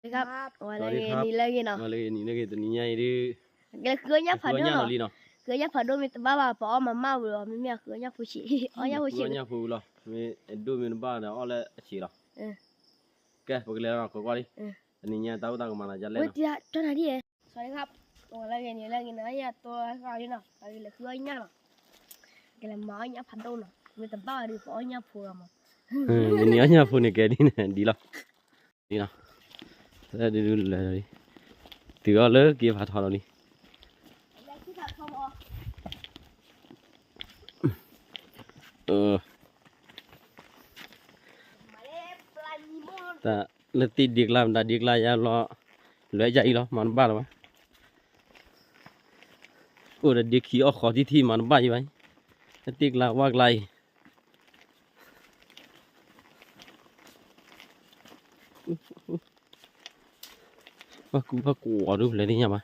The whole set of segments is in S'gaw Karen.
ဒီး ဝဲလၢဂ့ၤနံၤလၢဂ့ၤနီၤ, ဝဲလၢဂ့ၤနံၤလၢဂ့ၤ တနံၤညါအံၤဒုး ကလဲၤဃုအီၣ်ညၣ်ဖးဒိၣ်နီၤ, ဃုအီၣ်ညၣ်ဖးဒိၣ်မ့ၢ်တဘၣ်ဘၣ် ပအီၣ်မၤမၣ်ဝံၤလီၤ, မ့မ့ၢ်အဃုအီၣ်ညၣ်ဖိဆံး, အီၣ်ညၣ်ဖိဆံး, အီၣ်ညၣ်ဖိလီၤ, မ့ၢ်ဒိၣ်မ့ၢ်တဘၣ်ဒီးအီၣ်လၢအဆံးလီၤ. ကဲ ပကလဲၤလီၤ ကွၢ်ကွၢ်လံ, တနံၤညါတၢ်အိၣ်တၢ်ကမၤလီၤ ယလဲၣ်နီၤ, ဝဲတံၤတၢ်နၤဒ်, လၢဂ့ၤနံၤလၢဂ့ၤနီၤ, ယတိၢ်ဃာ်လံနီၤ, ပကလဲၤဃုအီၣ်ညၣ်နီၤ, ကလဲၤမၤအီၣ်ညၣ်ဖးဒိၣ်နီၤ, မ့ၢ်တဘၣ်ဘၣ်ဒီး ပအီၣ်ညၣ်ဖိလီၤမး, နံၤအီၣ်ညၣ်ဖိန့ၣ်ကဲဒ်န့ၣ် ဒ်လီၤ. လီၤ, ဒုးဒုးလၢာ်လီၤလံ, တုၤအီၤလၢက့ၤဖးထီလီၤလံ, တၢ်လၢသ့ၣ်ဒ့ကျါ မတၤဒ့ကျါယါလီၤ, လွဲယါအံၤလီၤ မၤတဘၣ်လၢၤဘၣ်, အိၣ်ဒီးဒ့ခံအီၣ်ဃီၤထံထံ မၤတဘၣ်ယါဘၣ်, လၢသ့ၣ်ကျါဝၣ်ကျါအံၤ ဘၣ်ကူဘၣ်ကွီးဒုးလဲၤသ့ၣ်ညါဘၣ်,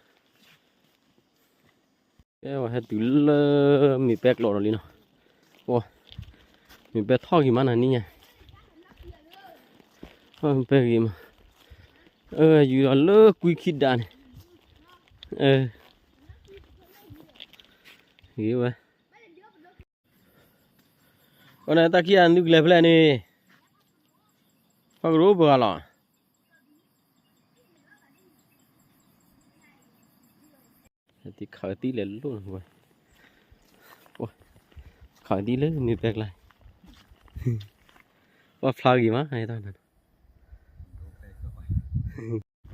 ကဲဝဲဟဲတုၤလၢမ့ၢ်ပဲကျိးဒီးလံနီၤ, မ့ၢ်ပဲထီၣ်ဂ့ၤမးနၤနံၣ်ညါ, မ့ၢ်ပဲဂ့ၤမး, ယူၤဒီးလၢကွံခံဒးန့ၣ်, ဂ့ၤဝဲ အန့ၣ်တၢ်ခံဂၤနုၢ်ကလဲၤဖဲလဲၣ်န့ၣ်, ပှၤကရိပှၤဂၤလီၤ, ခးကသံၣ်လဲၤလိၣ်, ခးကသံၣ်လၢမ့ၢ်ပဲကျါ, ပှၤဖျါဂ့ၤမး, တုၤ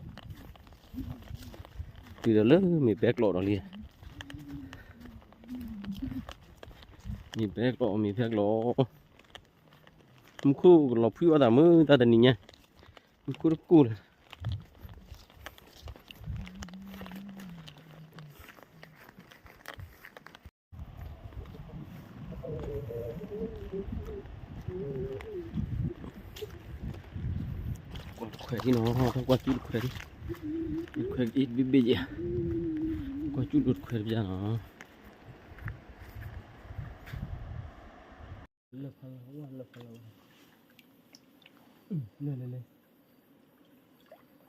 ဒီးလၢမ့ၢ်ပဲကျိးဒီးလံ, မ့ၢ်ပဲကျိး မ့ၢ်ပဲကျိး, မူခိၣ်ကလီၤဖှံဘၣ်သးမုၢ်တၢ်တနံၤညါ, မူခိၣ်တကိၢ်လၢ ကွၢ်တခွဲးဒ်နီၤ, ကွၢ်ကွၢ်ကၠူၣ်တခွဲးဒ်, တခွဲးအ့ၣ်တဘ့ၣ်ဘ့ၣ်ယဲ, ကွၢ်ကၠူၣ်ဒိၣ်တခွဲးတဘ့ၣ်နီၤ.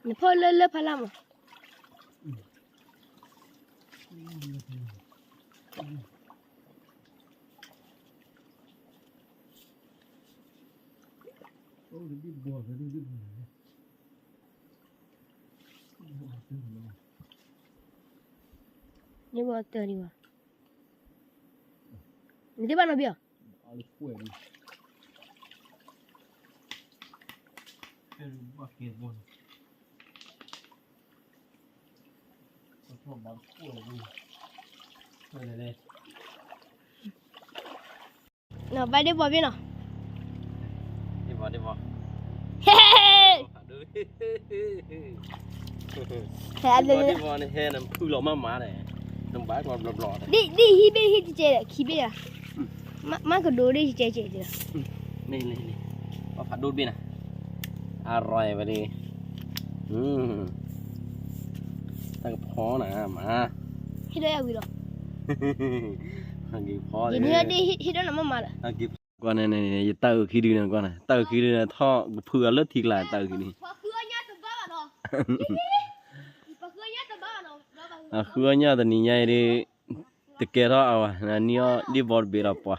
နဖီၣ်လၢလၢဖးလၢ်မး, န့ၣ်ဘၣ်တၢ်ဒံးဘၣ်, နသ့ၣ်ဘၣ်နီၤဘံၣ်အီၤ ဘၣ်ဒ့ဘီဘ့ၣ်နီၤ, ဒ့ဘီဒ့ဘီ, ဟဲ, ဒ့ဘီဒ့ဘီန့ၣ် ဟဲနဖုလီၤမးမးန့ၣ်, နဘၣ်ကျီဘျီဘျီ, ဒ်ဟံၣ်ဘ့ၣ်ဟံၣ်ကဲကဲ ခံဘ့ၣ်ဧါ, မ့ၢ်ကဒိဒ့ကဲကဲ, န့ၣ်န့ၣ်န့ၣ်, ပှၤဖးဒိၣ်တဘ့ၣ်နၤ, အရၤဝဲဒၣ်, တၢ်ကဖီနၤမး, ဟ့ၣ်ဒီးယၤဝံၤလီၤ, ဟ့ၣ်ဒီးနၤမးမးလၢ ကွၢ်န့ၣ်န့ၣ် ယတၢ်အုးခံဒုန့ၣ် ကွၢ်န့ၣ် တၢ်အုးခံဒုန့ၣ် ထီၣ်ကဖုအီၤလၢထံကျါ တၢ်အုးခံဒု, အဃုအီၣ်ညၣ်တနံၤညါအံၤဒုး, တကဲထီၣ်အဝဲ နနံၣ်အီၣ်ဒ့ၣ်ဘီတဘ့ၣ်လီၤပှၤ,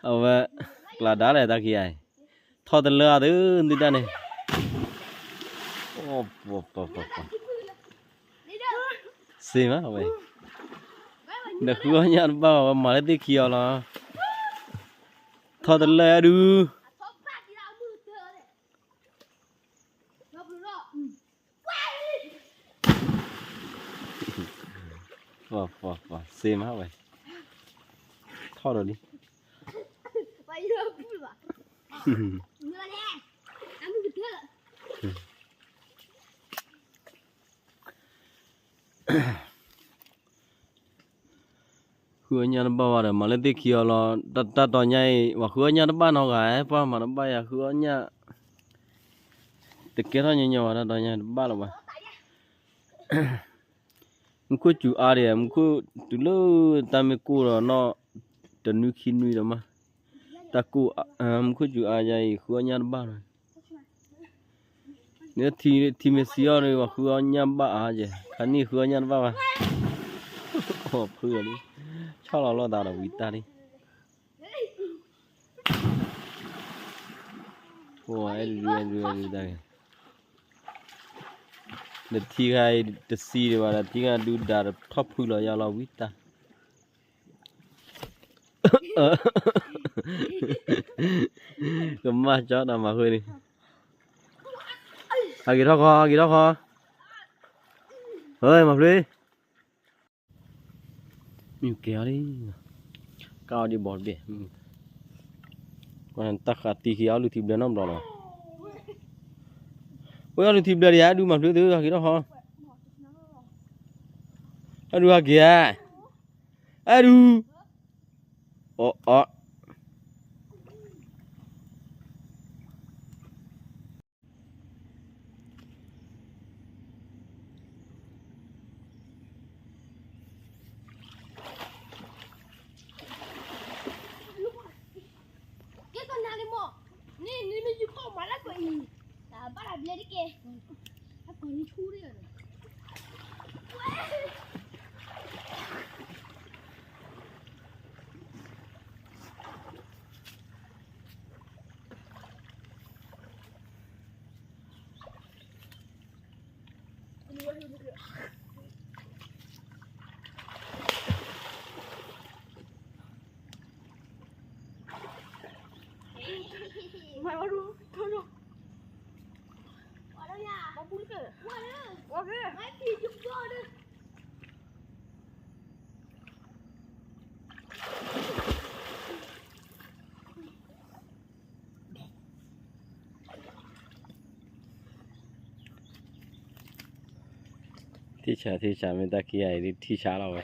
အဝဲ ကျးဒါလဲၣ်တၢ်ခံဂၤအံၤ, ထီၣ်တလၢအသုဒုဒၣ်န့ၣ်, စ့မးဝဲ, နဃုအီၣ်ညၣ်တဘၣ်ဘၣ် ဝဲမၤလၢသ့ၣ်ခံအီၤလီၤ, ထီၣ်တလၢအဒုး ပှၤပှၤပှၤ စ့မးဝဲ, ထီၣ်ဒီးလံ, ဃုအီၣ်ညၣ်တဘၣ်ဘၣ်ဒီး မၤလၢသ့ၣ်ခံအီၤလီၤ, တၢ်တီညါအံၤ ပှၤဃုအီၣ်ညၣ်တဘၣ်နီတဂၤ, ပှၤမၤတဘၣ်ယၤဃုအီၣ်ညၣ်, တကဲထီၣ်ညီညီဘၣ် တၢ်တီညါတဘၣ်လၢၤဘၣ်. မူခိၣ်စူၤအါဒံး, မူခိၣ်တုၤလၢတၢ်မ့ၢ်ကိၢ်ဒီးနီၢ်တနွံခံနွံဒီးမး, တၢ်ကိၢ်, မူခိၣ်စူၤအါယၤအံၤ ဃုအီၣ်ညၣ်တဘၣ်လီၤ. နထံမ့ၢ်စံးအီၤန့ၣ် ပှၤဃုအီၣ်ညၣ်ဘၣ်အါကဲ, ခါနံၣ်ဃုအီၣ်ညၣ်တဘၣ်ဘၣ်, အီၣ်ဖုလီၤလံ, ဆီၣ်လီၤလိာ်သးဒီးဝံတၢ်လံ. အိၣ်အဲၣ်ဒုးအဲၣ်ဒုးအဲၣ်ဒုးတၢ်ဂ့ၤ, ဒီးထံဂၤအံၤတစံးဒံးဘၣ်ဒီး ထံဂၤဒုးဒၣ်ဒီးထီၣ်ဖုလီၤယါလီၤဝံတၢ်, ကမၣ်ကၠီတၢ်မၤဃုန့ၣ်, ဟးက့ၤထီၣ်ခီ ဟးက့ၤထီၣ်ခီ, ဟဲမၤဖျ့ မ့ၢ်ကဲအီၤလံ, ကၢ်အီၤဒံးဘီတဘ့ၣ်, တၢ်ဃးတံၢ်ခံအီၤလုၢ်ထံဘျၢနီတဘျီလီၤ, ဝဲအီၤလုၢ်ထံဘျၢဒံး အဲၣ်ဒုးမၤဖျ့သု ဟးက့ၤထီၣ်ခီ, အဲၣ်ဒုးဟးက့ၤဧါ, အဲၣ်ဒုး, အီၣ်အီၣ် ကဲကနၣ်လံမး, န့ၣ် နမ့ၢ်ယူၤဖီၣ်မၤလၢကွၢ်အံၤ, တၢ်ဘၣ်လၢဘျဲတကဲ, အကွၢ်န့ၣ်ဆူၣ်ဒီး ထံၣ်ဆး ထံၣ်ဆး မ့ၢ်တၢ်ခံဂၤအံၤ ထံၣ်ဆးလီၤဝဲ.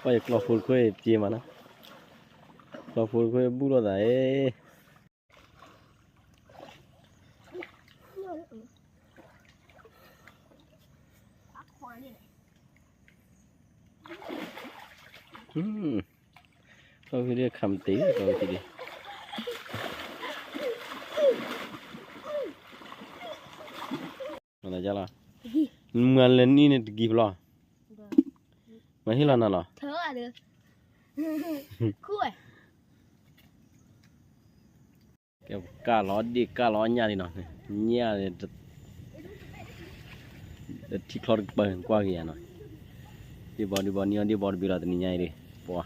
ပှၤယကျီဖိတခွဲးပျ့ၤမးနီၤ, ကျီဖိတခွဲးဘူၣ်လိာ်သးအံၤ. ကျီဖိဒံးခးမတ့ၢ် ကျီဖိဒံး, မၤလဲၤ နံၣ်န့ၣ်တကံၢ်ဖျီ, မၤဟ့ၣ်လီၤနၤလီၤ. ကဲ ကၢ်လီၤဒ့ၣ်ကၢ်လီၤညၣ်လံနီၤ, ညၣ် ထံချီတကပၤကွၢ်က့ၤယၤနီၤ, ဒ့ၣ်ဘီဒ့ၣ်ဘီ နံၣ်အီၣ်ဒ့ၣ်ဘီတဘ့ၣ်လီၤ တနံၤညါအံၤဒ့ၣ်, ပှၤ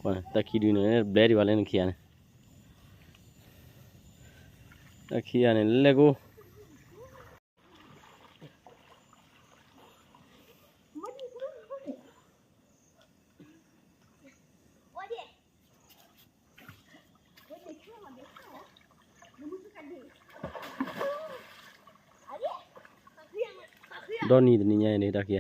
ကွၢ် တၢ်ခံဒုန့ၣ် ဘျဲဒံးဘၣ်လၢနခံဂၤန့ၣ်, တၢ်ခံဂၤန့ၣ် လဲၣ်ကိၣ် ဒီနံၤတနံၤညါအံၤန့ၣ် တၢ်ခံဂၤ,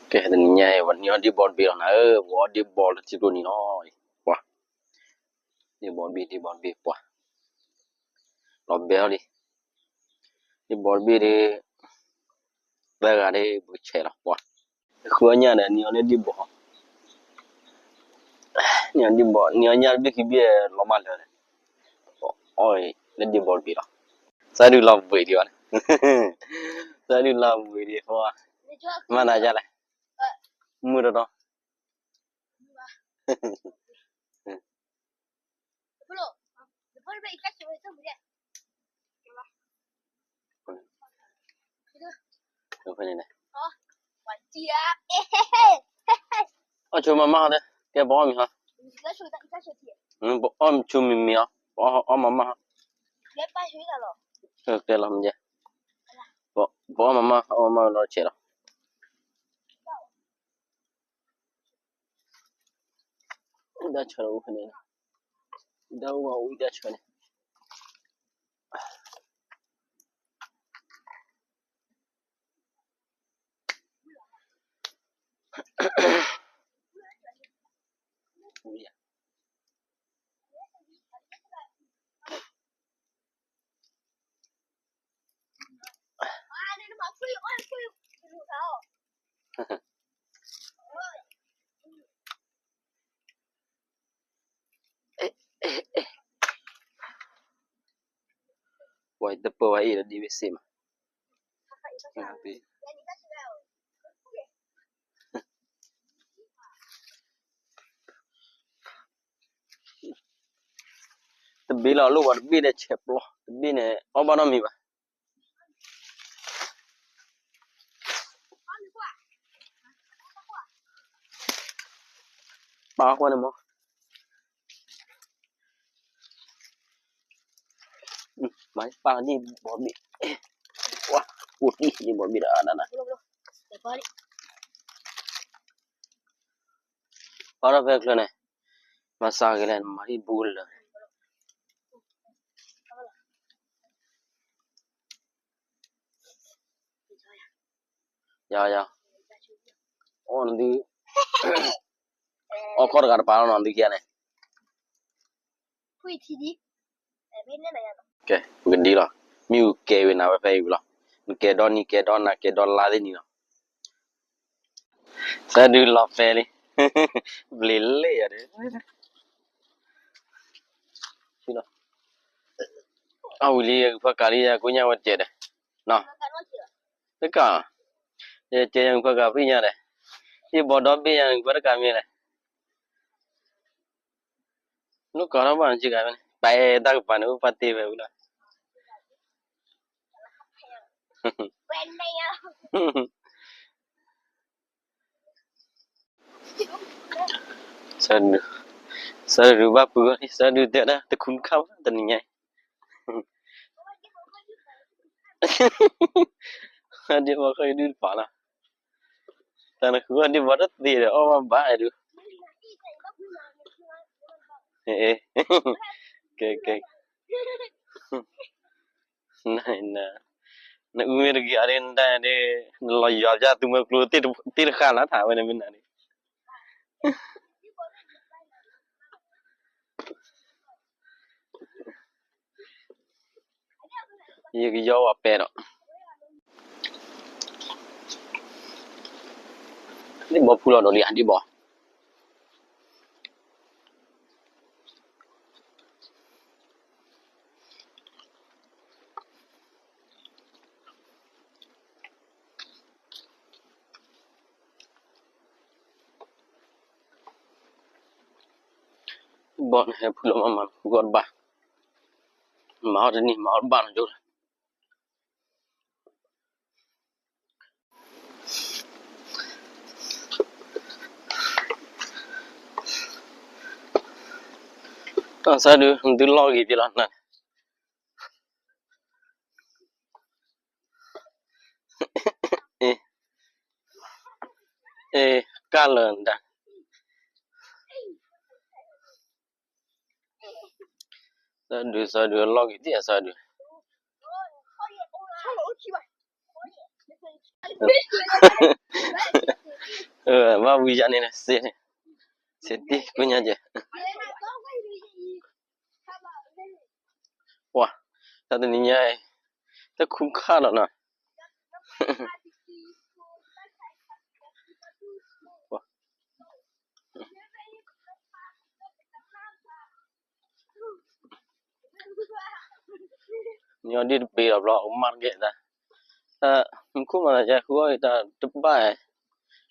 ကဲ တနံၤညါအံၤ ပှၤနံၣ်အီၣ်ဒ့ၣ်ဘီတဘ့ၣ်လီၤနၤဧၢ, ပှၤအီၣ်ဒ့ၣ်ဘီလၢထံကျိနံၤလီၤ, ပှၤ ဒ့ၣ်ဘီတဘ့ၣ် ဒ့ၣ်ဘီတဘ့ၣ် ပှၤ လီၤဘဲအီၤလံ, ဒ့ၣ်ဘီတဘ့ၣ်ဒီး သၢဂၤဒီး ဘုဆဲးလီၤ ပှၤ, ဃုအီၣ်ညၣ်ဒီး နံၣ်အီၣ်လၢဒ့ၣ်ဘီ, နံၣ်အီၣ်ဒ့ၣ်ဘီ နံၣ်အီၣ်ညၣ်တဘ့ၣ်ခံဘ့ၣ်လီၤမးလၢာ်, အီၣ်လၢဒ့ၣ်ဘီတဘ့ၣ်လီၤ, သၢဒုလီၤဘှံးဒံးဘၣ်, သၢဒုလီၤဘှံးဒံး ပှၤ, မၤနၤဒ်လဲၣ်, မုာ်တီတီ အီၣ်ဆိမၤမၢ်ဟီ, ကဲ ပအီၣ်မ့ၤဟီ, ပအီၣ်ဆိမ့ၤမ့ၤအီၤ, ပအီၣ်မၤမၢ်ဟီ, ကဲလီၤမ့ၢ်, ပအီၣ်မၤမၢ် အီၣ်မၤမၢ်လီၤဆဲးလီၤ. ဝံတၢ်ဆၢအိၣ်ဖဲန့ၣ်, ဝံတၢ်အိၣ်ဘၣ်အိၣ်ဝံတၢ်ဆၢန့ၣ်, ပူၤယၤ ပှၤတပၢၢ်ဝဲအံၤဒီးဒ်ဝဲစ့မး တဘ့ၣ်လီၤ လိၣ်ဘၣ်တဘ့ၣ်ဒီးဆဲးပျီ တဘ့ၣ်န့ၣ် အီၣ်ဘၣ်နီတမံၤဘၣ် ပာ်ဃီန့ၣ်မး မၤပာ်ဒ်ဘီဘ့ၣ် ဝါ အိၣ်တံၢ်ဒ်ဘီဘ့ၣ်ဒီး အါဒၣ်နၤ ပာ်ထီၣ်ဖဲချၢန့ၣ် မၤစၢ်က့ၤလဲၣ် နမၤဒ်ဘူးလၢာ် ယၤ ယၤ အိၣ်နသု အီၣ်ခီၣ်တဂၤတပၤလီၤနီၤ နသုခံဂၤန့ၣ် ကဲ ပကဒံလီၤ မ့ၣ်အူကဲဝဲနၤဝဲဖဲအံၤဝံၤလီၤ နကဲဒီနံၤ ကဲဒီနၤ ကဲဒီလါသ့ၣ်နံၤလီၤ သၢဒုလီၤဖဲလံ ဘျ့လ့ၣ်ယၤဒီး အဝံၤလံ ယဖီကးလံ ယကိညၣ်ဝဲတကဲးဒီး နီၤ တကး ယကဲယဖီကးဖံးညါဒီး ယဘီဒီဘ့ၣ်ယၤ ယဖီတကးမ့ၢ်လဲၣ် နကီၢ်ထီၣ်ဘၣ်နစ့ကၤဖဲန့ၣ် ပာ်အဲၣ်တၢ်ကပၤန့ၣ် အိၣ်ပာ်တ့ၢ်ဝဲဝံၤလီၤ စၢဒုး စၢဒုးဘၣ်ပုၢ်ဂီၢ်န့ၣ် စၢဒုးတဲဒၣ် တခူတခါဘၣ် တနံၤညါအံၤ ဒ်ဘီခီဒုးတပာ်လီၤ တၢ်နဃုအီၣ်ဒ်ဘီတသ့ဒီး အီၣ်ဘၣ်ဘၣ်ဒုး ကဲ ကဲ နအူမ့ၢ်တဂ့ၤအီၤဒ် နတၢ်ဒ် နလီၤယွၤပျၢ်သူမွဲကျိသ့ၣ်တဃၣ်လၢထးဝဲန့ၣ်မ့ၢ်နၤန့ၣ် ယကယီဝဲပဲဒီး ဒ်ဘီဖူလီၤဒီးလံ ဒ်ဘီ ဘီန့ၣ်ဟဲဖုလီၤမးမး ဃုအီၣ်တဘၣ် မၤအီၣ်တနံၣ် မၤအီၣ်တဘၣ်နီၤကၠိလီၤ တၢ်စၢဒုး နသုလီၢ်ဂ့ၤက့ၤလီၤနၤ အ့ ကၢ်လၢာ်ဒၣ် စၢဒုး စၢဒုး လီၢ်ဂ့ၤဒ်အစၢဒုး ဘၣ်ဝံၤယၤန့ၣ် စ့န့ၣ် စ့တ့ၢ်ကွံာ်ညါကဲ ပှၤ တၢ်တနံၤညါအံၤ တၢ်ခူခါလီၤနီၤ ညီဒ်တပ့ၤလီၤဘျီ ကမၣ်တကဲတၢ် တၢ်မူခိၣ်မၤသးယါ ဃုအီၣ်တၢ်တဘၣ်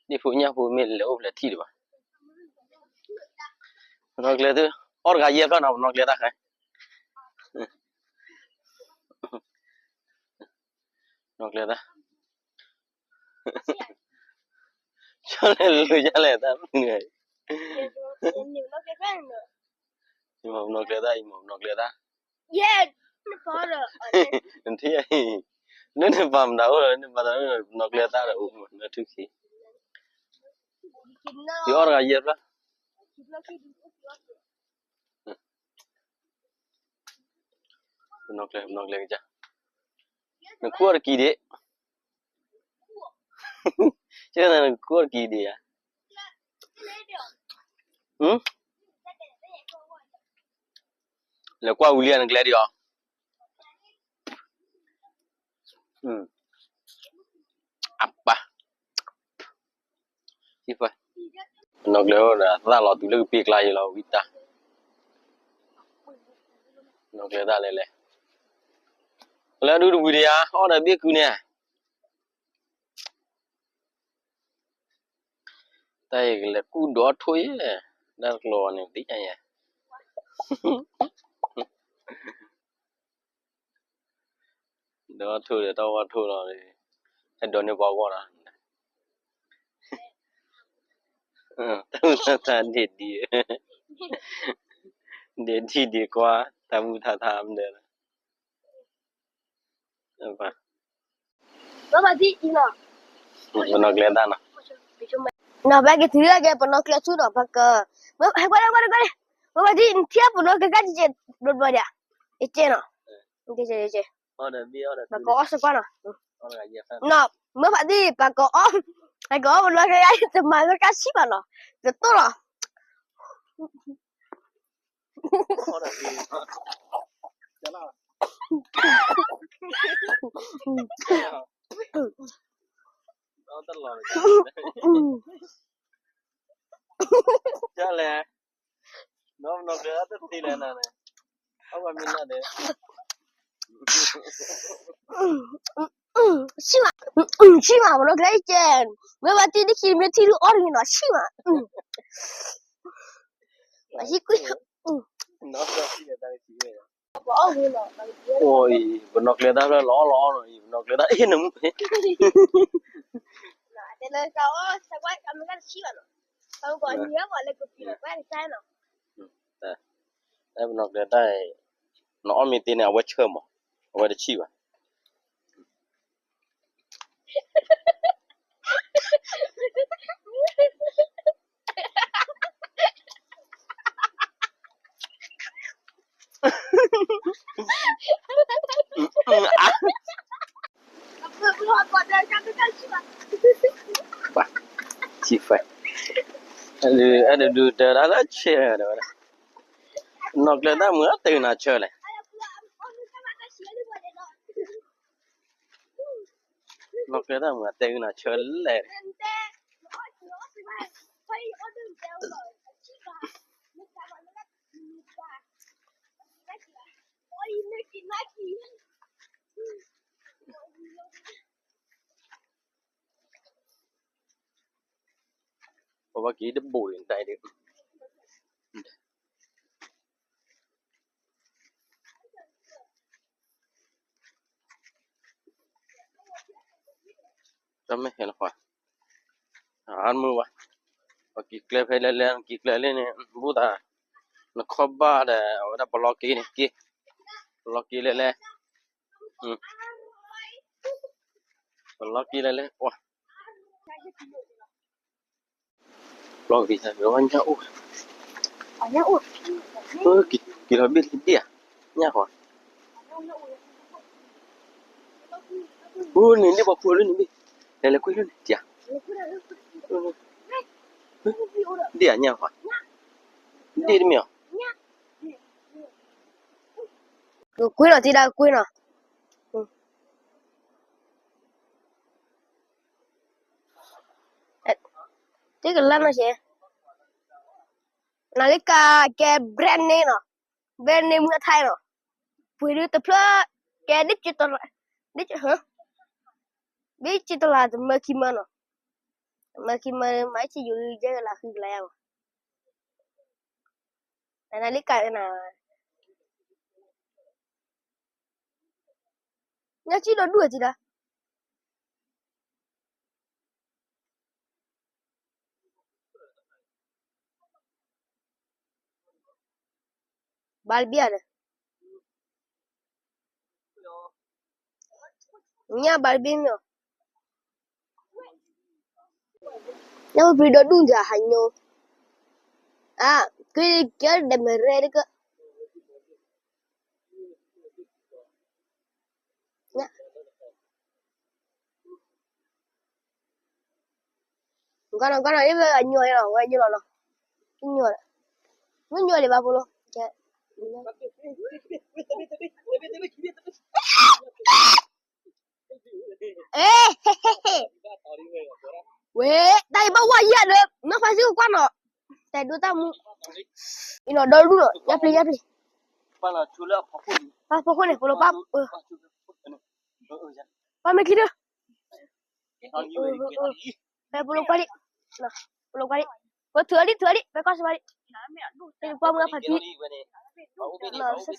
ဒ်ဖိညၣ်ဖိမ့ၢ်လဲၤအိၣ်ဖျဲၣ်ထံၣ်တဘၣ် ပနီၣ်ကျဲသု အီၣ်တဂၤယဲၢ်ဖျၢၣ်နီၤ ပနီၣ်ကျဲတၢ်ဃဲ နီၣ်ကျဲတၢ် ဆီလဲၣ်လူၤယါလဲၣ်တၢ်မုၢ်န့ၣ် ယမၤပနီၣ်ကျဲတၢ် ယမၤပနီၣ်ကျဲတၢ် နထံၣ်အံၤ နနပာ်မတၤအိၣ်လီၤ နပာ်တၢ် ပနီၣ်ကျဲတၢ်ဒီးအိၣ်မး နထံၣ်ခံ ယအီၣ်တဂၤယဲၢ်ဖျၢၣ် ပနီၣ်ကျဲ ပနီၣ်ကျဲကစၢ် နခူၣ်အီၣ်တကံဒံး ကဲနခူၣ်အီၣ်တကံဒံးဧါ ဟၢ လဲၤကွၢ်ဝံၤလံနကျဲဒံးအီၤ, အပၢ်, ပနီၢ်ကျဲအိၣ်ဒီးသၣ်လီၤတုၤလၢကပ့ၤကျါယံၤလီၤ ဝံတၢ်, ပနီၢ်ကျဲတၢ်လဲၤလဲၤ, လၢဒူတဝံၤဒီးယၤ အီၣ်ဒီးဘ့ၣ်ကုန့ၣ်ဧါ, တၢ်အံၤကလဲၤကူၣ်ဒိးအီၣ်ထိၣ်ယဲ, တၢ်တကျိၤန့ၣ်ဒ်ညါယဲ, ဒိးအီၣ်ထိၣ်ဒီးတၢ်ဝါထိၣ်လီၤ, ဟဲဒိးန့ၢ်ပှၤဂီၢ်လီၤ, တၢ်မုၢ်တၢ်သးဒ့ၣ်ဒံး, ဒ့ၣ်ဒံးဒ့ၣ်ကွါ, တၢ်မုၢ်တၢ်သးမနုၤလီၤ. ပနီၢ်ကျဲတၢ်နီၤ, နီၤ ပက့ၤတုၤလၢက့ၤ ပနီၢ်ကျဲဆူနီၤ ပက, ဟဲကွၢ်လၢကွၢ်လၢကွၢ်လၢ, ပဘၣ်ဒ် နထံၣ်ပနီၢ်ကျဲကါဘျီဘျီဒံး, ယကဲနီၤ, ယကဲ, ပကအီၣ်စကွၢ်နီၤ, နီၤ မ့ၢ်ဘၣ်ဒ် ပကအီၣ်, ပကအီၣ်ပနီၢ်ကျဲ တမၤလၢကါဆံၣ်ဘၣ်နီၤ, တတိၢ်လီၤ. ဆံၣ်မး, ဆံၣ်မး ပနီၢ်ကျဲကဲ, မ့ၢ်ဘၣ်တံၢ်တခံ မ့ၢ်ထံၣ်ဒုးအီၣ်တဂ့ၤနီၤ ဆံၣ်မး, ဟံၣ်ကွံာ်, အိၣ်အံၤ ပနီၢ်ကျဲတၢ်ဖျၢၣ်လီၤလီၤအီၣ်နီၤအံၤ ပနီၢ်ကျဲတၢ်အ့ၣ်နမုၣ်, ပနီၢ်ကျဲတၢ်, နအီၣ်မ့ၢ်သ့န့ၣ် အဝဲဆၢမး, အဝဲတဆံၣ်ဘၣ်. ပှၤ, ဆံၣ်ဖဲ, အဲဒဒုးတဲဒၣ်လၢဆဲးဒီးဝဲဒၣ်, နီၢ်ကျဲတၢ်မုၢ်အတဲဂုာ်နၤဆၢလဲၣ်, နီၢ်ကျဲတၢ်မုၢ်အတဲဂုာ်နၤဆၢလဲၣ်. ပဘၣ်က့ၤတဘိးဒံးဒံး, တၢ်မ့ၢ်ဟဲလီၤ, အါမုၢ်ဝဲ, ပက့ၤကျဲဖဲလဲၣ်လဲၣ် နက့ၤကျဲလၢန့ၣ် ဘူးသး, နခီၣ်ဘၣ်ဒီး အဝဲဒၣ်ပလီၢ်က့ၤန့ၣ်က့ၤ, ပလီၢ်က့ၤလဲၣ်လဲၣ်, ပလီၢ်က့ၤလဲၣ်လဲၣ်, ပှၤ ပျီက့ၤညၣ်အိၣ်, က့ၤလီၤဘ့ၣ်လံဒံၣ်ဧါ, ညၣ်ဃီ, အိၣ်န့ၣ်ဒ့ၣ်ပှၤခိၣ်လၢန့ၣ်ဘ့ၣ်, လဲၤလဲၤကွံာ်လၢန့ၣ်တၢ်, ဒ့ၣ်ဧါညၣ်ဃီ, ဒ့ၣ်တမ့ၢ်အီၤ, ကကွံာ်နီၤ တံၤဒါ ကကွံာ်နီၤ. တကလၢ်နီၢ်ဆဲး, နၤလံကါကဲ brand name နီၤ, brand name မုၢ်အထါနီၤ, ပှ့ၤဒုတဖျၢၣ်, ကဲဒ်ကတလး, ဒ်ကတလးတမၢခံမၢနီၤ, တမၢခံမၢ မၤဆံယိၤယဲၢ်ကလးဃုကလးယါဘၣ်, နၤလံကါနၤ, ညၣ်ကၠံၣ်ဒီဒူၣ်တံၤဒါ ဘၣ်လဘံၣ်ဧါ, ညၣ်ဘၣ်လဘံၣ်မ့ၢ်, ညၣ်ပှ့ၤဒီဒူၣ်တံၤဟးညိ, အါ, ကဲဒဲးမ့ၢ်ရဲတကၢ ကနီၤ ကနီၤ အ့ၣ်ဝဲအညိလီၤ ဝဲညိလီၤနီၤ, ညိ, မ့ၢ်ညိလံဘၣ်ဖိလီၤ, ကဲ, အ့, ဝဲ, တၢ်အံၤဘၣ်ဝါယဲၢ်ဒီး နီၢ်ဖါစံအိၣ်ကွၢ်နီၤ, တဲဒိတၢ်မူ, အံၤနီၤ ဒီဒူၣ်နီၤ, ညၣ်ပျ့ၤ ညၣ်ပျ့ၤ, ပၢ်ဖီခိၣ်န့ၣ် ဖိလီၤပၢ်, ပၢ်မ့ၢ်ခံဒု, ဖဲဖိလီၤကွၢ်ဒံး, ဖိလီၤကွၢ်ဒံး, ပထုးအီၤဒံး ထုးအီၤဒံး ဖဲကီၢ်စ့ၢ်ကီးဒံး, ကွၢ်မုၢ်ဖးထံ, စဲး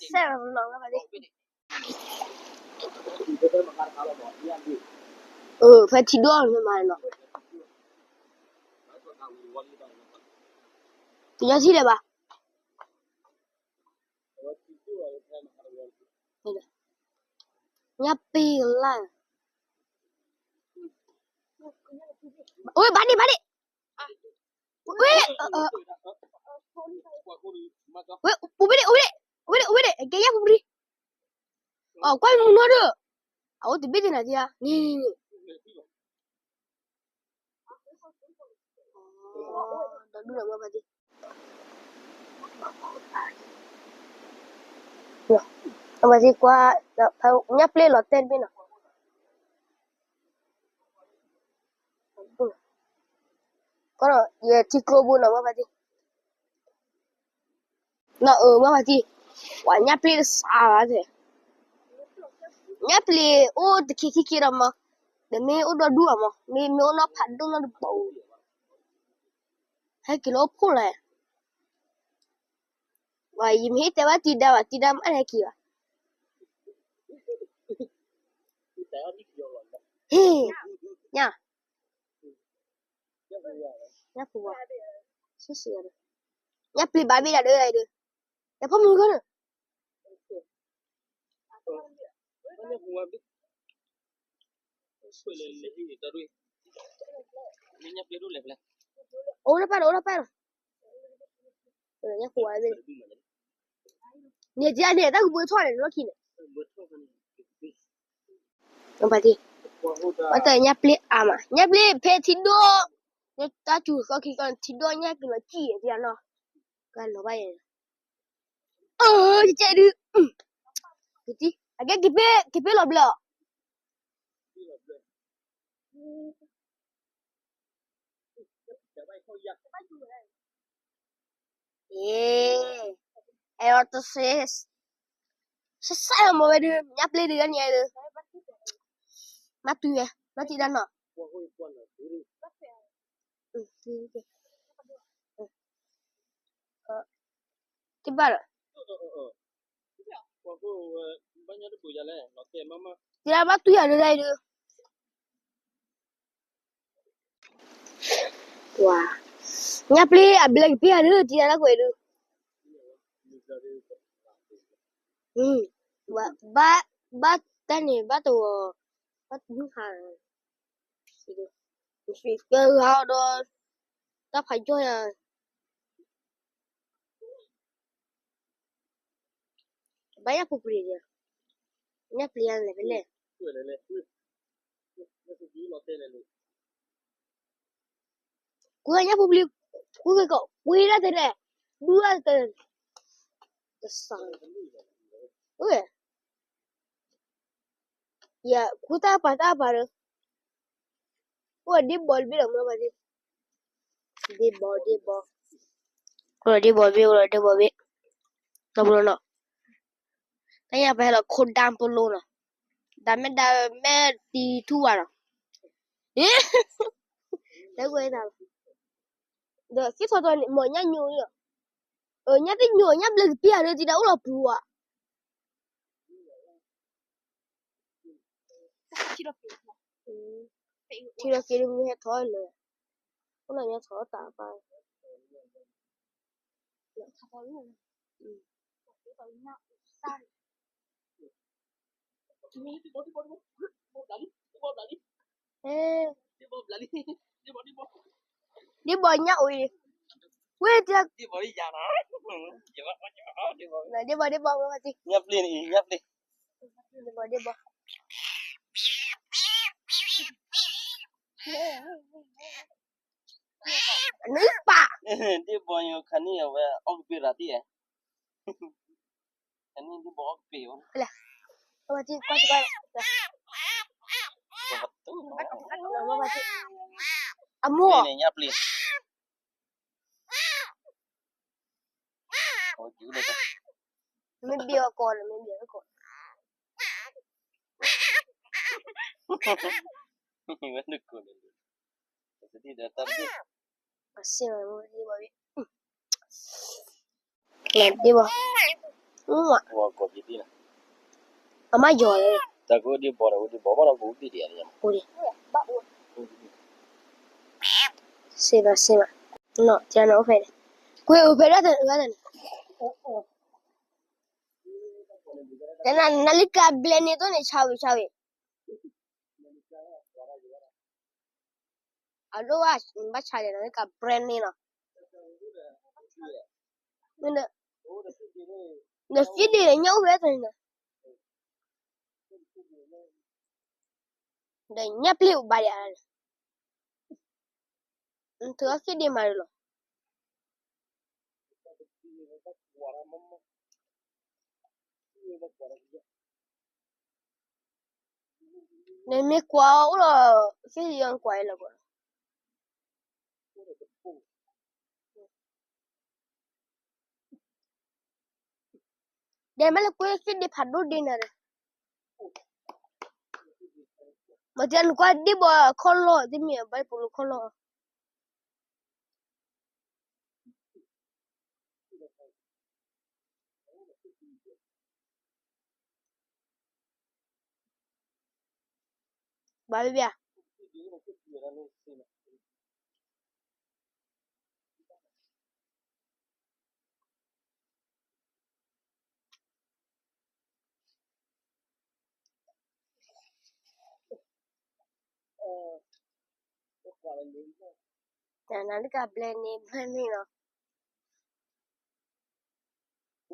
စဲးနီၤ ဖါထံ, ဖဲထံဒိၣ်မးနီၤ, ကညီထံၣ်လၢၤဘၣ်, ညၣ်ပျ့ၤလၢ်, ဝဲဘၣ်ဒံး ဘၣ်ဒံး, ဝဲ, ဝဲ, အိၣ်ဘ့ၣ်ဒံး အိၣ်ဘ့ၣ်ဒံး, အိၣ်ဘ့ၣ်ဒံး ကဲယၢ်ပူၤပူၤဒံး, အီၤကွၢ်မုၢ်နီၢ်ဒီး, အအိၣ်တဘ့ၣ်သ့ၣ်နၤသ့ဧါ, န့ၣ်န့ၣ်န့ၣ် ဒီဒူၣ်ဒီးမ့ၢ်ဘၣ်သ့ၣ်, မ့ၢ်ဘၣ်သ့ၣ်ကွၢ်, ညၣ်ပျ့ၤလီၤတဲာ်တဘ့ၣ်နီၤ, ကီးဒီး ယထံကျိဘိနီၤ မ့ၢ်ဘၣ်သ့ၣ် နီၤ, အၢ မ့ၢ်ဘၣ်သ့ၣ်, ပှၤညၣ်ပျ့ၤတစးဘၣ်သ့ၣ်, ညၣ်ပျ့ၤအိၣ်တခ့ခံခ့ဒီးမး, ဒီးမ့ၢ်အိၣ်ဒီဒူၣ်အီၤမး, မ့ၢ်မ့ၢ်အိၣ်နီၢ်ဖးဒိၣ်နီတဘီ, ဟဲက့ၤလၢအိၣ်ဖှိၣ်လဲၣ်, ယမ့ၢ်ဟ့ၣ်တဲဘၣ်တံၤဒါဘၣ် တံၤဒါမ့ၢ်ဟဲက့ၤဘၣ်, ဟ့ၣ်, ညၣ် ညၣ်ပျ့ၤဘၣ်, ညၣ်ပျ့ၤဘၣ်ဘ့ၣ်ဒၣ်ဒီး, ယဖီမုၢ်ဂီၢ်န့ၣ်, အိၣ်လၢပၢ်ဒီး အိၣ်လၢပၢ်ဒီး, ညၣ်ပျ့ၤဘၣ်ဘ့ၣ်, န့ၣ် တၢ်ကဘှံးထီၣ်န့ၣ် လီၢ်ခံန့ၣ် ဘၣ်တၢ်ညၣ်ပျ့ၤအါမး ညၣ်ပျ့ၤဖဲထံဒိၣ်, တၢ်စူၤသီခံကီၢ်န့ၣ် ထံဒိၣ်ညၣ်က့ၤလီၤကံၣ်အံၤနီၤ, ကလီၤဘၣ်ယဲ, အၢ ကဲဒုး, က့ၤတံၢ် အကဲက့ၤပ့ၢ် က့ၤပ့ၢ်လီၤဘျၢၣ်အီၤ အ့, အဲၣ်အီၤတစ့, စဲးစဲးမ့ၢ်ဝဲဒုး ညၣ်ပျ့ၤဒုးဂၤန့ၣ်ဒုး, မၤတုၤဝဲ မၤတံၤဒါနီၤ, တဘၣ်လၢၤ, တံၤဒါဘၣ်တုၤယၤဒုးဒၣ်အံၤဒုး ပှၤ, ညၣ်ပျ့ၤအဘျဲၣ်ကပ့ၢ်ယၤဒုး တံၤဒါတၢ်ကွဲးဒုး, ဘၣ်, ဘၣ်တၢ်န့ၣ် ဘၣ်တဝီၤ, ဘၣ်တမုၢ်ဟါ, ကဂၤဒီး, တၢ်ဖးယီၢ်ယၤ ဘၣ်ညၣ်ပူၤပူၤန့ၣ်, ညၣ်ပျ့ၤယၤလဲၣ်ဖဲလဲၣ်, ကွၢ်ညၣ်ပူၤပူၤ, ကွၢ်ကီး ကွၢ်ဒၣ်တဲလဲၣ်, ဒူၣ်ဒၣ်တဲ, တစး, ယကွၢ်တၢ်ပာ်တၢ်ပာ်ဒီး, အိၣ်ဒ့ဘီတဘ့ၣ်ဒီးမ့ၢ်ဘၣ်သ့ၣ်, ဒ့ဘီဒ့ဘီ, အိၣ်ဒီးဒ့ဘီဘ့ၣ် အိၣ်ဒီးဒ့ဘီဘ့ၣ်, တဘျီနီၤ, တၢ်ညၣ်ပဟဲလီၤခိၣ်ဒၢပလိနီၤ, ဒၣ်မဲာ်ဒၣ်မဲာ်တံၤထူၣ်ဝါနီၤ, တဲကွဲးတၢ်, ဒီးသ့ၣ်ထီၣ်ထီၣ်န့ၣ် မ့ၢ်ညၣ်ညိလီၤ, ညၣ်တညိ ညၣ်ဘျဲၣ်ကပ့ၢ်ယၤလၢတံၤဒါအိၣ်လီၤပူၤဧါ ထံလီၤက့ၤဒ်မ့ၢ်ဟဲထီၣ်လၢ, အိၣ်လီၤညါထီၣ်တၢ်ပၢ်, ဒ့ဘီညၣ်အိၣ်အံၤ, ဝဲၢ်တၢ်, ဒ့ဘီဒ့ဘီဝဲၢ်တံၤ, ညၣ်ပျ့ၤန့ၣ် ညၣ်ပျ့ၤ, ဒ့ဘီဒ့ဘီ, နပၢ်, ဒ့ဘီယိၤခါန့ၣ်အဝဲအီၣ်ကပ့ၤရၤတံၢ်ဧါ အနံၣ်ဒ်ဘီကပ့ၤဝဲ, လဲၣ်, ဘၣ်ဘၣ်တံၢ်, အမိၢ်, န့ၣ်ညၣ်ပျံၤ, မ့ၢ်ဘံအီၤကိးန့ၣ် မ့ၢ်ဘံအီၤကိး, ဝဲတကိးန့ၣ်, အစ့ၢ်, ဒ်ဘီ, ဒ်ဘီ, အမါယီၤလၢ, တၢ်ကအိၣ်ဒ်ဘီဒီး အိၣ်ဒ်ဘီဘၣ်ဒီး ကအိၣ်ဒ်ဒံး, စ့ၢ်ဘၣ်စ့ၢ်ဘၣ်, နီၢ်တၢ်န့ၣ်အိၣ်ဖဲန့ၣ်, ကွဲးအိၣ်ဖဲဒၣ်တၢ်န့ၣ်, တနၤနၤလၢကဘျဲၣ်န့ၣ်သိးန့ၣ် ဆါဝံၤဆါဝံၤ အဒိၣ်ဘၣ်, ဘၣ်ဆါလဲၣ်နီၤ လၢက brand name နီၤ, နသ့ဒ့ၣ်ညၣ်အိၣ်ဖဲတန့ၣ်, ဒီးညၣ်ပျံၤအိၣ်ဘၣ်ဒံး, နထုးအီၣ်သ့ဒ့ၣ်မးလီၤ. နမ့ၢ်ကွၢ်အီၤအိၣ်လီၤ, သ့ၣ်ယီၤကွၢ်အံၤလီၤဘၣ်, ဒီးမ့ၢ်လၢကွဲသ့ၣ်ဒ့ၣ်ဖးဒိၣ်ဒ့ၣ်နၤဒီး, မ့ၢ်တဲနကွၢ်ဒ့ၣ်ဘီခီၣ်လီၢ်, တမ့ၢ်ဘၣ်ပူၤလၢခီၣ်လီၢ် ဘၣ်ဘၣ်, နၤလၢက brand name, brand name လီၤ,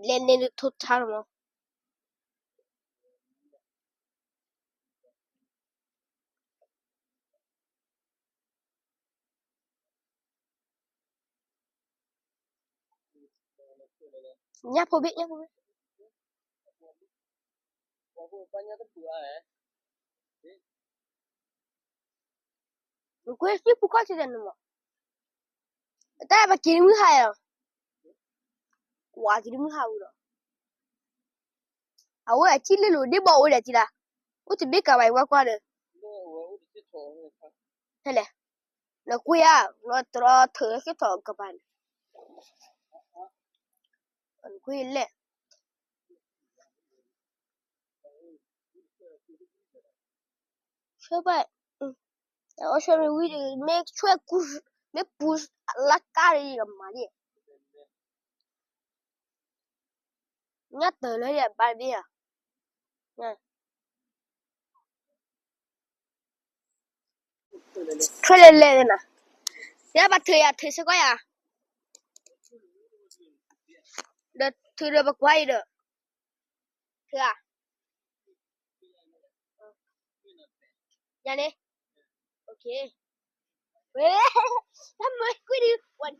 brand name ဒ် Total လီၤမး. ညၣ်ဖိဘ့ၣ်, ညၣ်ဖိဘ့ၣ်, နကွဲသ့ၣ်ဖုခီၣ်ထံးတန့ၣ်မး, တၢ်ပက့ၤမုၢ်ဟါယၤ, ကွၢ်က့ၤမုၢ်ဟါဝံၤဒီး အဝဲအထံၣ်လၢလိၤဒ့ၣ်ဘီအိၣ်ဒီးထံၣ်လၢ, အိၣ်တဘ့ၣ်ကးဘၣ်အံၤဝဲကွၢ်ဒီး, ဖဲလဲၣ်, နကွၢ်ဧါ, နတြီထုးဟဲက့ၤထီၣ်ကပၤန့ၣ်, နကွၢ်လဲၣ်, ဆၢဘၣ်, အီၣ်ဆၢမ့ၢ်ဝံၤဒီး မ့ၢ်ဆွဲကူ, မ့ၢ်ပူၤလၢကါဒီးယကမၤဒ်, ညၣ်တၢ်လၢယဘၣ်ဘ့ၣ်ဧါ, ဆွဲလဲၤလဲၤနၤ, ယဘၣ်ထုးယၤ ထုးစ့ၢ်ကီးယၤ, ဒီးထုးဒီးပကွၢ်အံၤဒီး, ထုးဧါ, ယၤန့ၣ်, ဝဲ, တၢ်မၤကွံာ်ဒုး ဝဲတယ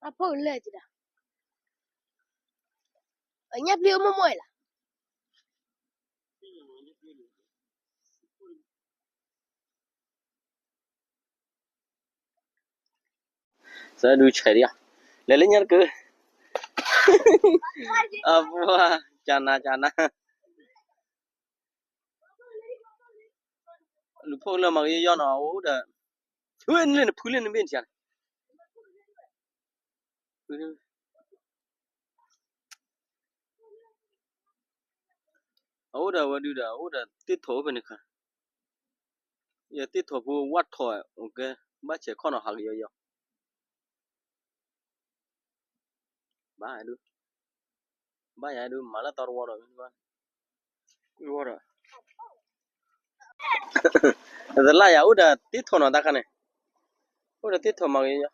ါ အဖိကလၢာ်တံၢ်ဒီး, အညၣ်ပျံၤအိၣ်မိၢ်မိၢ်အံၤလီၤ. စဒုးဆဲးဒံး, လဲၤလၢညါတက့ၢ်, အပှၤ, ကနၤကနၤ, လူၤဖိကလၢာ်မၤကယီယီနီၤ အိၣ်ဒီး, ဝဲနလၢနဖုလၢနဘ့ၣ်နစၢ်န့ၣ်, အအိၣ်ဒီးဝဲဒုဒီး အအိၣ်ဒီးသ့ၣ်ထီၣ်အိၣ်ဖဲန့ၣ်ခါ, ယသ့ၣ်ထီၣ်ဖိဝၣ်ထီၣ်, အိၣ်ကဲ, ဘၣ်ဆဲးခီၣ်နီၤဟးကယီယီ, ဘၣ်ဒု, ဘၣ်ယၤဒု မၤလၢသီတဝီဒီး, ဝီဒီး, တလၢ်ယၤ အိၣ်ဒီးသ့ၣ်ထီၣ်နီၤတၢ်ခါန့ၣ်, အိၣ်ဒီးသ့ၣ်ထီၣ်မၤကယီယီ.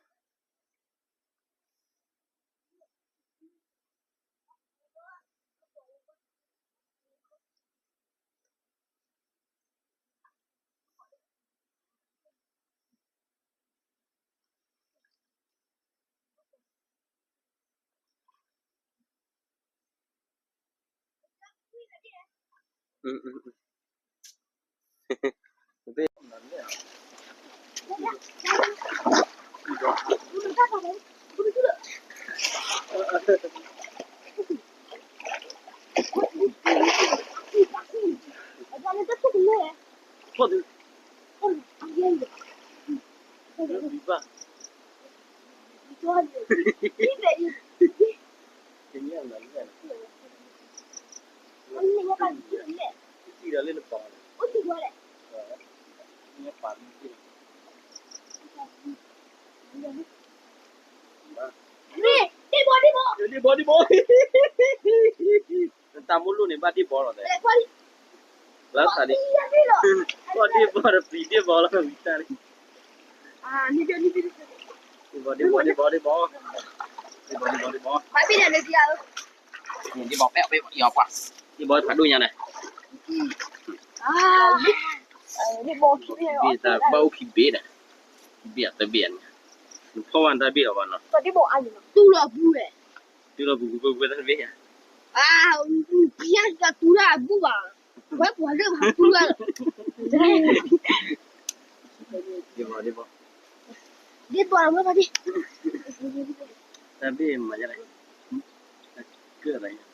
နတၢ်မူလူန့ၣ် ဘၣ်ဒ့ၣ်ဘီလီၤသဲ, လၢသးဒ်, ဘၣ်ဒ့ၣ်ဘီဒီးပျံၤဒ့ၣ်ဘီလီၤ ဝံၤတၢ်န့ၣ်, ဒ့ၣ်ဘီ ဒ့ၣ်ဘီ ဒ့ၣ်ဘီ, ဒ့ၣ်ဘီ ဒ့ၣ်ဘီ ဒ့ၣ်ဘီ, ဒ့ၣ်ဘီ ဒ့ၣ်ဘီ ဒ့ၣ်ဘီ ဖးဒိၣ်ညါန့ၣ်, ဘၣ်အိ�်ခံဘ့ၣ်ဒီး, ဘ့ၣ်အတဘ့ၣ်န့ၣ်, နဖီၣ်ဘၣ်တၢ်ဘ့ၣ်အီၤဘၣ်နီၤ, တူၢ်လီၤပူၤဝဲ, တူၢ်လီၤပူၤပူၤပူၤတၢ်တဘ့ၣ်ဧါ, တူၢ်လီၤပူၤပူၤပူၤဘၣ်, ဝဲပှၤလၢပှၤတူၢ်လီၤ, ဒ့ၣ်ဘီ ဒ့ၣ်ဘီ, ဒ့ၣ်ဘီ တၢ်ဘ့ၣ်မၤယါလဲၣ်, ကၢၢ်လၢညါ,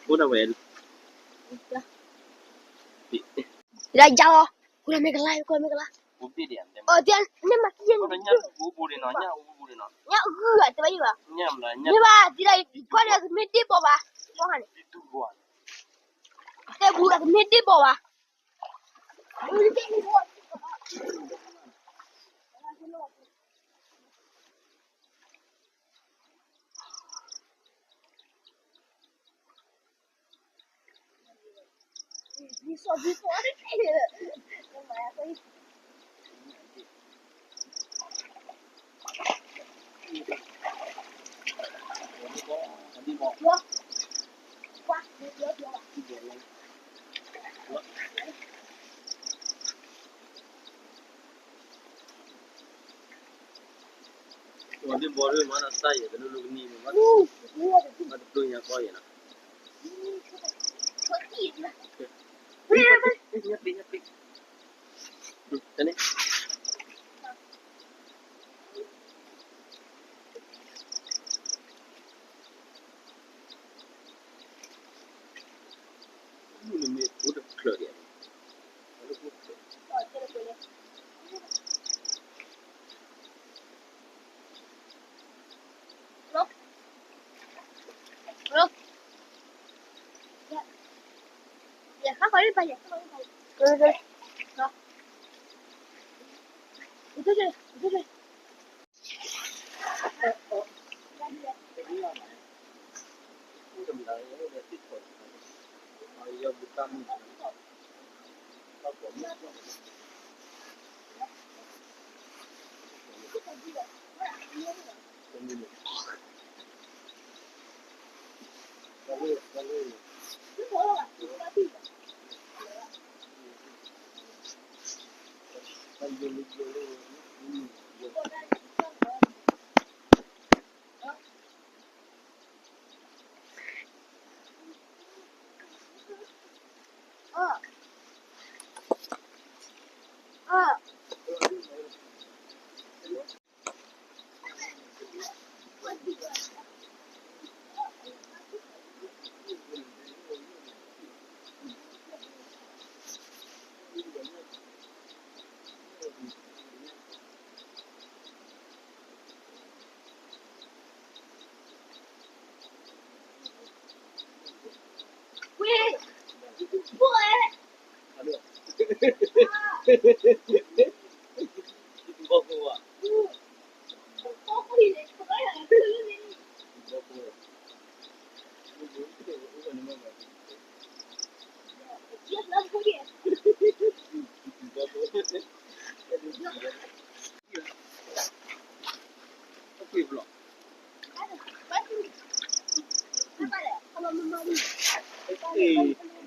အိၣ်ဒၣ်ဝဲ, လၢယါလီၤ, ဃိလၢမ့ၢ်ကလါ ဃိလၢမ့ၢ်ကလါ, န့ၣ်မၤကယဲၢ်န့ၣ်, ညၣ်အုၣ်ဘၣ်, တဘၣ်ယဘၣ်, မ့ၢ်ဘၣ်ဒ်လၢယကီၢ်န့ၣ် ကမ့ၢ်ဒ့ၣ်ဘီဘၣ်, တဲဘူးလၢကမ့ၢ်ဒ့ၣ်ဘီဘၣ်.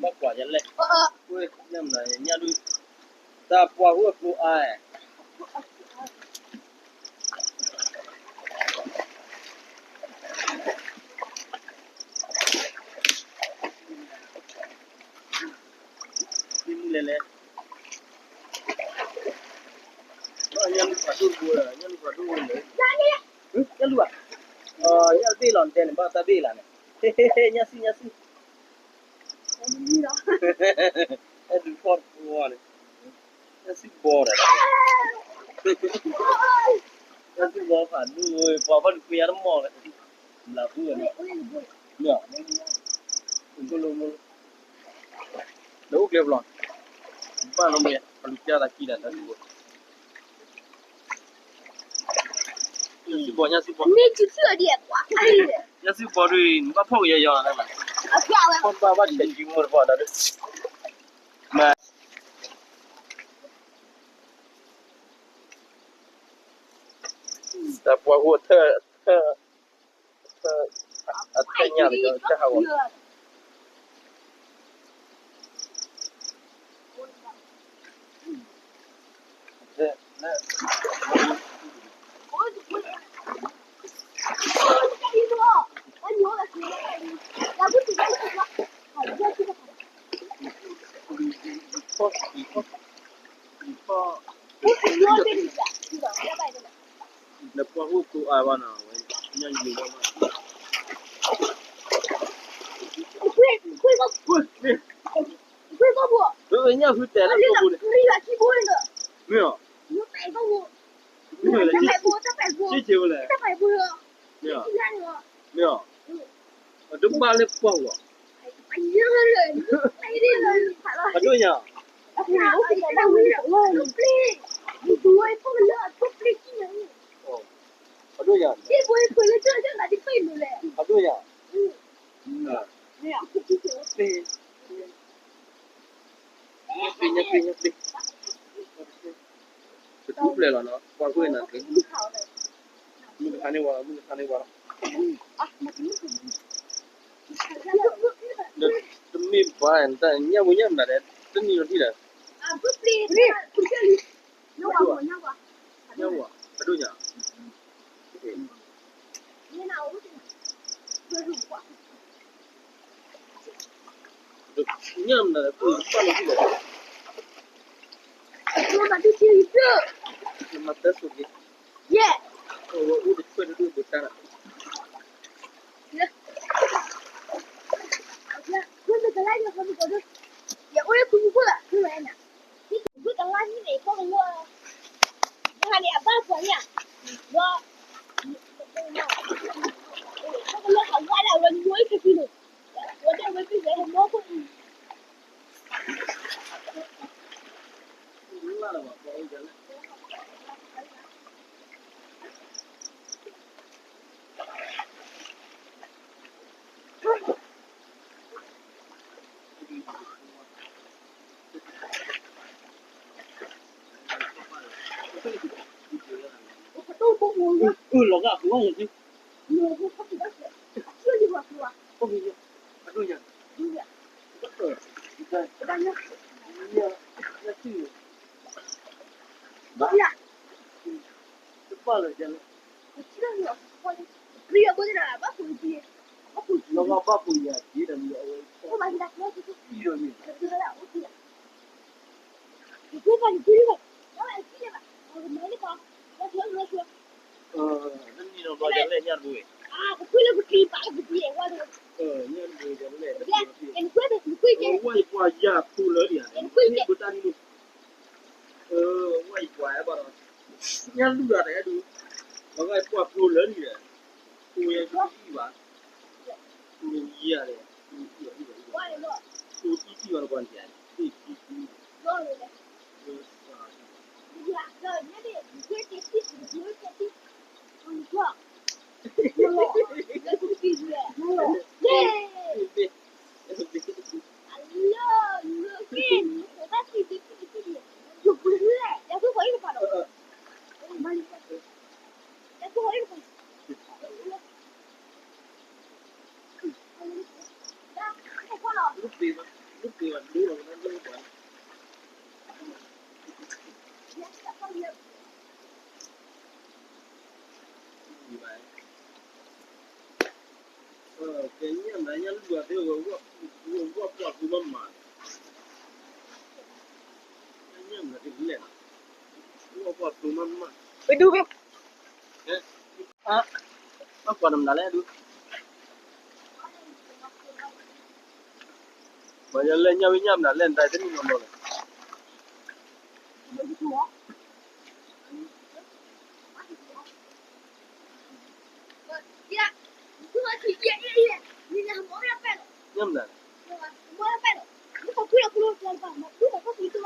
ဘၣ်ကွၢ်ယလဲၣ်, ဝဲညၣ်ဒုး, တၢ်ပှၢ်ဟူအကျိအါ, မုၢ်လဲၤလဲၣ်, ညၣ်ဒုးဖးဒိၣ်တဘိ, ညၣ်ဒုးဖးဒိၣ်လဲၣ်, ညၣ်ဒုးဘၣ်, ညၣ်တဘ့ၣ်လီၤ နတဲန့ၣ် ဘၣ်တၢ်ဘ့ၣ်လီၤန့ၣ်, ညၣ်စံၣ် ညၣ်စံၣ် အဲဒုးဖီၣ်တဘိန့ၣ်, ညၣ်စံၣ်ဘီဒီး, ညၣ်စံၣ်ဘီဖးဒိၣ်ဝဲ ပှၤဘၣ်ဒုးဃ့ယၤတမီၢ်လဲၣ်, လၢပူၤန့ၣ်, မ့ၢ်, မ့ၢ်, လၢအိၣ်ကျဲဘျီ, ဘၣ်နီၢ်မ့ၢ် ပလူၤကၢ်သးခံဒီးတၢ်စံၣ်ဘီ, ညၣ်စံၣ်ဘီ ညၣ်စံၣ်ဘီ, ညၣ်စံၣ်ဘီဒုး နဘၣ်ဖီၣ်ကယီယီလီၤ, ဖီၣ်ဘၣ်ဘၣ်ဆဲးကံမိၢ်တဖီၣ်ဒီး, မ့ၢ် တၢ်ပှၢ်ဟူအထၢၣ်, အထၢၣ်ညၣ်လၢတၢ်ဟးဂီၤ, နပှၢ်ဟူကျိအါဘၣ်နီၤ, ဝဲညၣ်ယံၤလီၤ, ညၣ်ဖုတဲလၢကျိပူၤန့ၣ်, မ့ၢ်အီၤ, မ့ၢ်အီၤ, မ့ၢ်အီၤ, မ့ၢ်အီၤ, တဘၣ်လၢပှၢ်လီၤ, အဒိၣ်ညါ, အဒိၣ်ညါ, အဒိၣ်ညါ, ပျ့ၤ, ပျ့ၤ, ပျ့ၤ, ပျ့ၤ, ပတထူပျဲၢ်လီၤနီၤ, ပှၤကွၢ်နၤ, မုၢ်ကထါန့ၢ်ဝဲ, မုၢ်ကထါန့ၢ်ဝဲလီၤ, တမ့ၢ်ဘၣ်, ညၣ်ဝဲညၣ်မနုၤလဲၣ်, တနံၤလီၤထံၣ်ဒီး, ညၣ်ဝဲ, အဒိၣ်ညါ, ညၣ်မနုၤလဲၣ်, ပှၤဘၣ်လီၤထံၣ်ဒီး, မၤတၢ်ဆိၣ်ဂ့ၤ, ယဲၢ်, အိၣ်တခွဲးတဒိၣ်ဘိတၢ်လီၤ, ယအိၣ်လၢခူပူၤခိၣ်လီၤ, ဝဲတလါဟံၣ်န့ၣ် ပှၤကလၢ, ယဟးန့ၣ် အဘၣ်ပှၤညၣ်, ဒီး, ပှၤကလၢအဝါဒၣ်ဝဲညိၣ်အံၤခဲကံၤန့ၣ်, ဝဲဒၣ်ဝဲသ့ၣ်ဝဲဟဲမီၢ်ခိၣ်အံၤ လီၤဂာ်အပူၤ, အဒိၣ်ညါ, တဘၣ်လၢၤ, လီၤဂာ်ဘၣ်ပူၤယၤက့ၤဒီးမ့ၢ်အဝဲ, တနံၤနီၤဘျီယလဲၣ်ညၣ်တဘိ, ညၣ်တဘိယလဲၣ်, ဝဲယပှၤယၤဖိလၢဒံးဧါ, ပတၢ်ဒ်န့ၣ်, ဝဲယပှၤအဲၣ်ဘၣ်ဒီး, ညၣ်လုၢ်ဒီးတအဲၣ်ဒိး, ပှၤဂၤပှၤဖိလၢဒံးဒီး, ပဝဲယအံၣ်ဘၣ်, ပဝဲယၤဒီး, ပအံၣ်ဘၣ်, ပအံၣ်ဘၣ်နကွၢ်န့ၣ်, ပအံၣ်ဘၣ်, ပဒူၣ်ဘ့ၣ်, ဘၣ်ကွၢ်နမနုၤလဲၣ်ဒူၣ်, မ့ၢ်ယလဲၣ်ညၣ်ဝဲညၣ်မနုၤလဲၣ် နတၢ်တနံၣ်မီၤမီၤလဲၣ်. ညၣ်မနုၤလဲၣ်. ပဘၣ်က့ၤဒဲးတပူၤဒံးဘၣ်ဒီးဘၣ်ဝံၤလၢ ဖီတ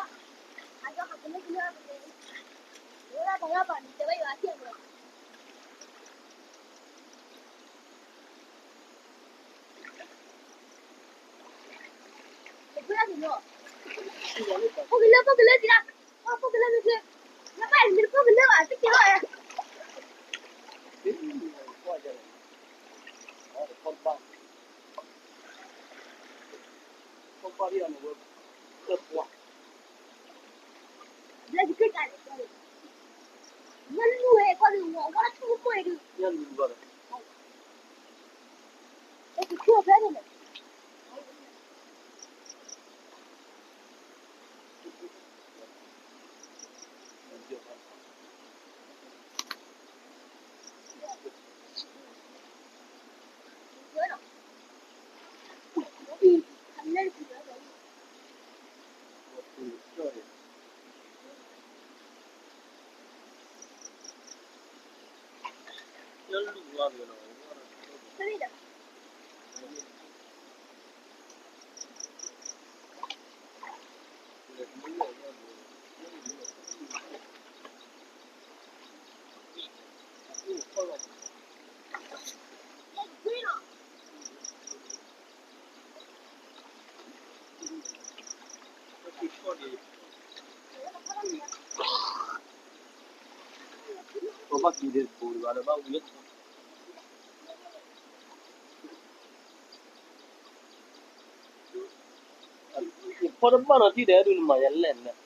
ဘၣ်နီၤထံၣ်ဒီး အဲၣ်ဒိးနမၤယလဲၣ်န့ၣ်,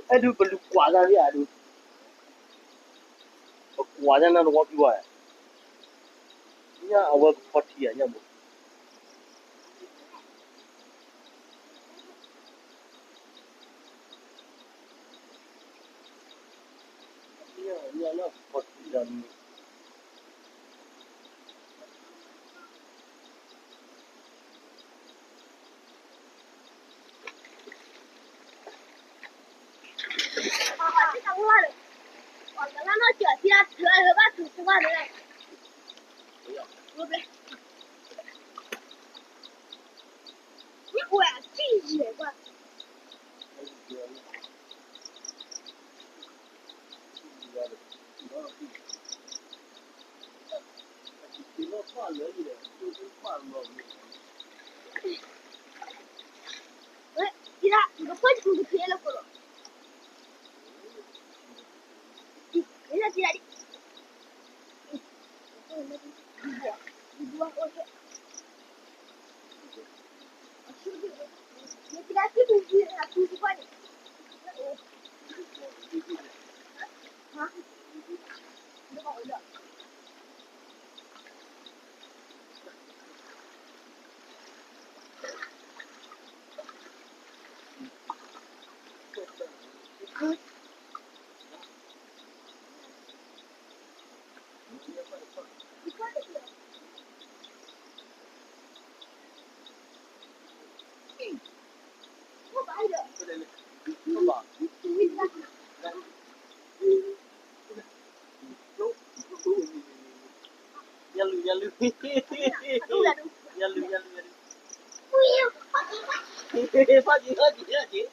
အဲၣ်ဒိးပလူၤကွၢ်တၢ်ဒ်အဒိ, ပကွၢ်တၢ်နၢ်တဝီဖံဝါ, ညၣ်အဝဲကဖီထံဧါ ညၣ်ဘိ ညၣ်လၢကဖီထံတၢ်မုၢ် ယလူၤ ယလူၤ ယလူၤ ယလူၤ ယလူၤ ဖးက့ၤ ဖးက့ၤ ဖးက့ၤ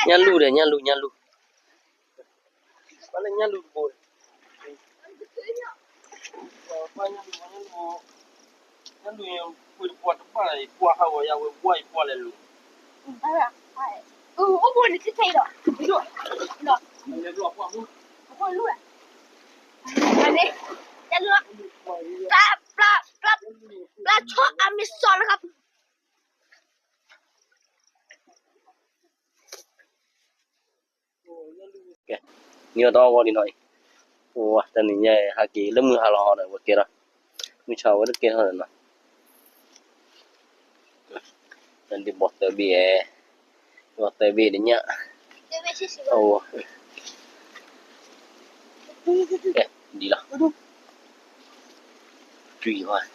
ညၣ်လူၢ်ဒီး ညၣ်လူၢ် ညၣ်လူၢ်, ပှၤလၢညၣ်လူၢ်တဘိ, ပှၤညၣ်လူၢ်, ပှၤညၣ်လူၢ်, ညၣ်လူၢ်, ပှ့ၤတပှၢ်တဘၣ် ယကွၢ်ဟးဂီၤယၤဝဲ ဘှၣ်ယကွၢ်လဲၤလူၤ, အိၣ်ဘိန့ၣ် ခဲခဲအံၤဒီး, ပျၢ်, ပျၢ်, ပျၢ်, ပျၢ်ဆီအမ့ၢ်စီလၢခါ ကဲ, နံၤအီၤတအီၣ်ဂီၢ်ဒံးနီၤအံၤ, ပှၤတနံၤညါဟးက့ၤလၢမုၢ်ဟါလီၤဟီဒီး ဝဲကဲထီၣ်, မုၢ်ဆါဝဲတကဲထီၣ်ဒီးနီၤ, တၢ်ဒုးဘီၣ်သၢဘ့ၣ်, ဘီၣ်သၢဘ့ၣ်ဒီးညၣ်, အိၣ်, ကဲ, ဒ်လီၤ, တွံၢ်